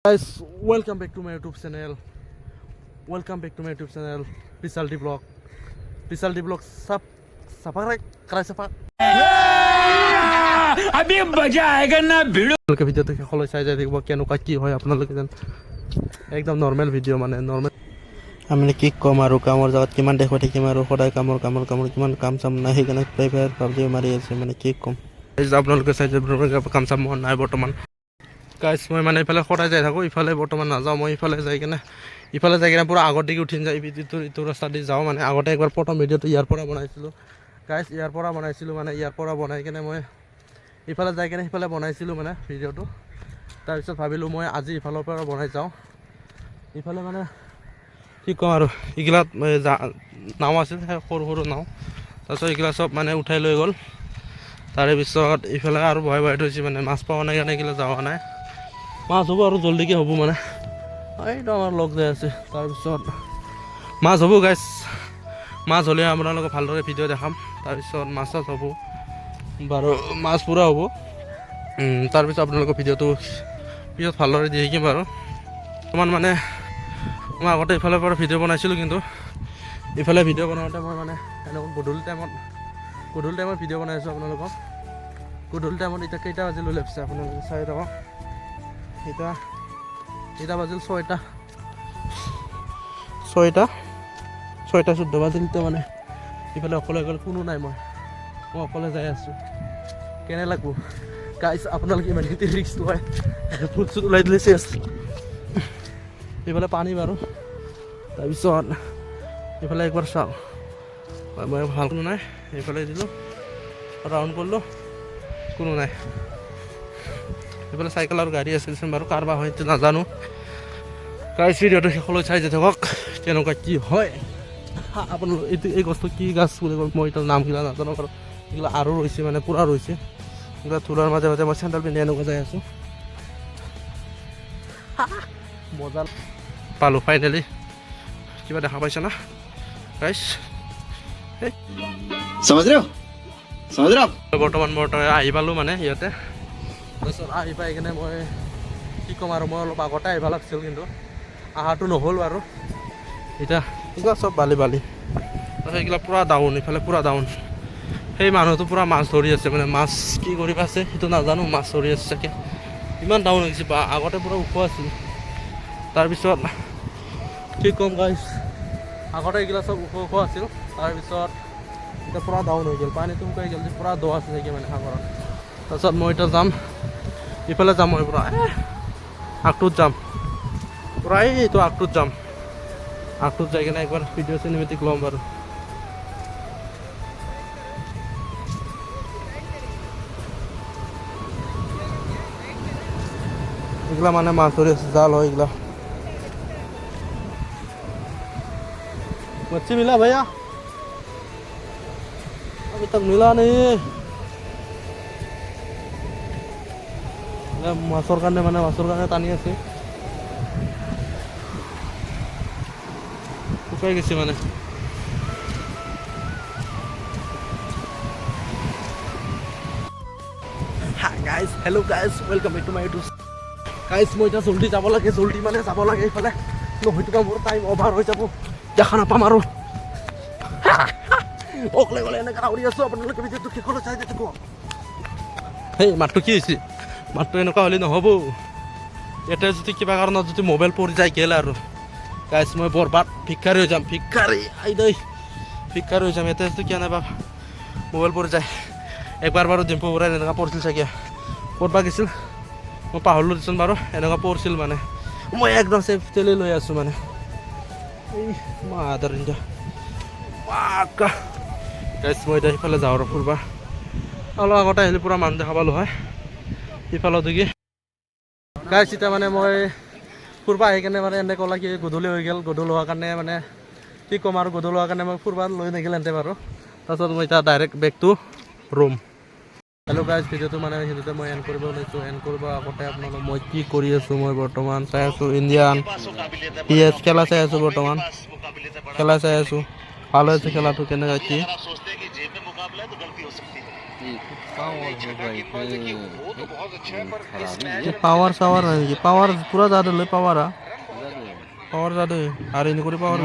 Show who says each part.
Speaker 1: Guys, welcome back to my YouTube channel. Welcome back to my YouTube channel, Pishal D Blog. Pishal D Blog sub subscribe কৰাই চাফা।
Speaker 2: अभी मजा आएगा ना भिड़ो।
Speaker 1: আপোনালোকে ভিডিঅ'টো শেষলৈ চাই যাই থাকিব, কেনেকুৱা কি হয় আপোনালোকে যেন। একদম নৰ্মেল ভিডিঅ' মানে নৰ্মেল। আমি কি ক'ম আৰু, কামৰ জেগাত কিমান দেখুৱাই থাকিম আৰু? সদায় কামৰ কামৰ কামৰ, কিমান কাম চাম নাই, সেইকাৰণে ফ্ৰী ফায়াৰ পাবজি মাৰি আছে। মানে কি ক'ম, আপোনালোকে চাই যাব। কাম চাম মোৰ নাই বৰ্তমান। গাইছ, মই মানে ইফালে সদায় যাই থাকোঁ, ইফালে বৰ্তমান নাযাওঁ। মই ইফালে যাই কিনে পূৰা আগত দিগি উঠি যায়, ইটো ৰাস্তা দি যাওঁ। মানে আগতে একবাৰ প্ৰথম ভিডিঅ'টো ইয়াৰ পৰা বনাইছিলোঁ গাইছ, ইয়াৰ পৰা বনাইছিলোঁ। মানে ইয়াৰ পৰা বনাই কিনে মই ইফালে যাই কিনে সিফালে বনাইছিলোঁ মানে ভিডিঅ'টো। তাৰপিছত ভাবিলোঁ মই আজি ইফালৰ পৰা বনাই যাওঁ। ইফালে মানে কি ক'ম আৰু, এইগিলাত নাও আছিল, সেই সৰু সৰু নাও। তাৰপিছত এইগিলা চব মানে উঠাই লৈ গ'ল। তাৰে পিছত ইফালে আৰু বহাই বহাই থৈছে, মানে মাছ পোৱা নাই কাৰণে এইগিলা যোৱা নাই। মাছ হ'ব আৰু জল্দিকৈ হ'ব। মানে এইটো আমাৰ লগ যাই আছে। তাৰপিছত মাছ হ'ব গাইছ, মাছ হ'লে আপোনালোকক ভালদৰে ভিডিঅ' দেখাম। তাৰপিছত মাছ চাছ হ'ব বাৰু, মাছ পূৰা হ'ব। তাৰপিছত আপোনালোকৰ ভিডিঅ'টো পিছত ভালদৰে দি থাকিম বাৰু। বৰ্তমান মানে মই আগতে ইফালৰ পৰা ভিডিঅ' বনাইছিলোঁ, কিন্তু ইফালে ভিডিঅ' বনাওঁতে মই মানে এনেকুৱা গধূলি টাইমত ভিডিঅ' বনাই আছোঁ আপোনালোকক। গধূলি টাইমত এতিয়া কেইটা বাজিল বুলি ভাবিছে আপোনালোকে? চাই থাকক। এতিয়া বাজিল 6টা, 6টা 14 বাজিল। এতিয়া মানে ইফালে অকলে অকলে, কোনো নাই, মই অকলে যাই আছোঁ। কেনে লাগব গাইছ আপোনালোকে? ইমানখিনি ৰিস্ক লয় ফুট চুট ওলাই দিলে চেচ। এইফালে পানী বাৰু। তাৰপিছত এইফালে একবাৰ চাওঁ মই, ভাল কোনো নাই। এইফালে দিলোঁ, ৰাউণ্ড কৰিলোঁ, কোনো নাই। এইফালে চাইকেল আৰু গাড়ী আছিল বাৰু, কাৰোবাৰ হয় সেইটো নাজানো। গাইছ, ভিডিঅ'টো শেষলৈ চাই যাই থাকক, কেনেকুৱা কি হয় আপোনালোক। এইটো এই গছটো কি গাছ বুলি কয়, মই এতিয়া নামগিলা নাজানো বাৰু। এইগিলা আৰু ৰৈছে, মানে পূৰা ৰৈছে এইগিলা ধূলাৰ মাজে মাজে। মই চেণ্ডেল পিন্ধি এনেকুৱা যাই আছোঁ, মজা পালোঁ ফাইনেলি। কিবা দেখা পাইছা না গাইছ?
Speaker 3: समझ रहे हो? समझ रहे हो आप?
Speaker 1: বৰ্তমান বৰ্তমান আহি পালোঁ মানে ইয়াতে। তাৰপিছত আহি পাই কিনে মই কি ক'ম আৰু, মই অলপ আগতে আহিব লাগিছিল, কিন্তু অহাটো নহ'ল বাৰু। এতিয়া এইগিলা চব বালি বালি। তাৰপিছত এইগিলা পূৰা ডাউন, ইফালে পূৰা ডাউন। সেই মানুহটো পূৰা মাছ ধৰি আছে, মানে মাছ কি কৰিব আছে সেইটো নাজানো, মাছ ধৰি আছে চাগে। ইমান ডাউন হৈছে বা, আগতে পূৰা ওখ আছিল। তাৰপিছত কি ক'ম গাইছ, আগতে এইগিলা চব ওখ ওখ আছিল, তাৰপিছত এতিয়া পূৰা ডাউন হৈ গ'ল। পানীটো শুকাই গ'ল যে, পূৰা দ আছে চাগে মানে সাগৰত। তাৰপিছত মই এতিয়া যাম, ইফালে যাম মই, পূৰা আগটোত যাম, পূৰা এইটো আগটোত যাম। আগটোত যাই কিনে একবাৰ ভিডিঅ' চিনেমেটিক ল'ম বাৰু। এইগিলা মানে মাছ ধৰি আছে, জাল হয় এইগিলা। मच्छी मिला भैया? अभी तक मिला नहीं। মাছৰ কাৰণে, মানে মাছৰ কাৰণে টানি আছে। শুকাই গৈছে মানে। Guys, hello guys, welcome back to my YouTube. Guys, মই এতিয়া জল্দি যাব লাগে, জল্দি মানে যাব লাগে এইফালে, নহয়তো মোৰ টাইম অভাৰ হৈ যাব, দেখা নাপাম আৰু। অকলে গ'লে এনেকৈ দৌৰি আছোঁ। আপোনালোকে ভিডিঅ'টো শেষলৈ চাই থাকিব। সেই মাতটো কি হৈছে? মাতটো এনেকুৱা হ'লে নহ'ব। ইয়াতে যদি কিবা কাৰণত যদি মোবাইল পৰি যায়, গেল আৰু গাইছ, মই বৰবাদ, ভিক্ষাৰী হৈ যাম, ভিক্ষাৰী। আই দেই, ভিক্ষাৰী হৈ যাম। ইয়াতে যদি কেনেবা মোবাইল পৰি যায়। একবাৰ বাৰু ডিম্পু বৰাই এনেকুৱা পৰিছিল চাগে, ক'ত বা গৈছিল মই পাহৰিলোঁ দেচোন বাৰু, এনেকুৱা পৰিছিল। মানে মই একদম ছেফটিলি লৈ আছোঁ মানে। এই মাদাৰ ইণ্ডিয়া। গাইছ, মই এতিয়া সিফালে যাওঁ আৰু ফুৰবা। অলপ আগতে আহিলে পূৰা মানুহ দেখা পালোঁ হয় সিফালত দেখি। গাইছ, এতিয়া মানে মই ফুৰবা আহি কেনে মানে এনে ক'লা কি গধূলি হৈ গ'ল। গধূলি হোৱাৰ কাৰণে মানে কি ক'ম আৰু, গধূলি হোৱাৰ কাৰণে মই ফুৰবা লৈ নেগিল এন্তে বাৰু। তাৰপিছত মই এতিয়া direct back to room. Hello guys, ভিডিঅ'টো মানে সেইটোতে মই এণ্ড কৰিব ওলাইছোঁ। এণ্ড কৰিব আগতে আপোনালোক মই কি কৰি আছোঁ, মই বৰ্তমান চাই আছোঁ ইণ্ডিয়ান পি এছ খেলা চাই আছোঁ। বৰ্তমান খেলা চাই আছোঁ, ভাল হৈছে খেলাটো। কেনেকুৱা কি
Speaker 3: सोचते हैं कि जेब में मुकाबला है तो गलती हो सकती है।
Speaker 1: পাৱাৰ চাৱাৰ নাই নেকি? পাৱাৰ পুৰা যাদে লৈ পাৱাৰ, পাৱাৰ যাদে আৰু এনেকৈ পাৱাৰ।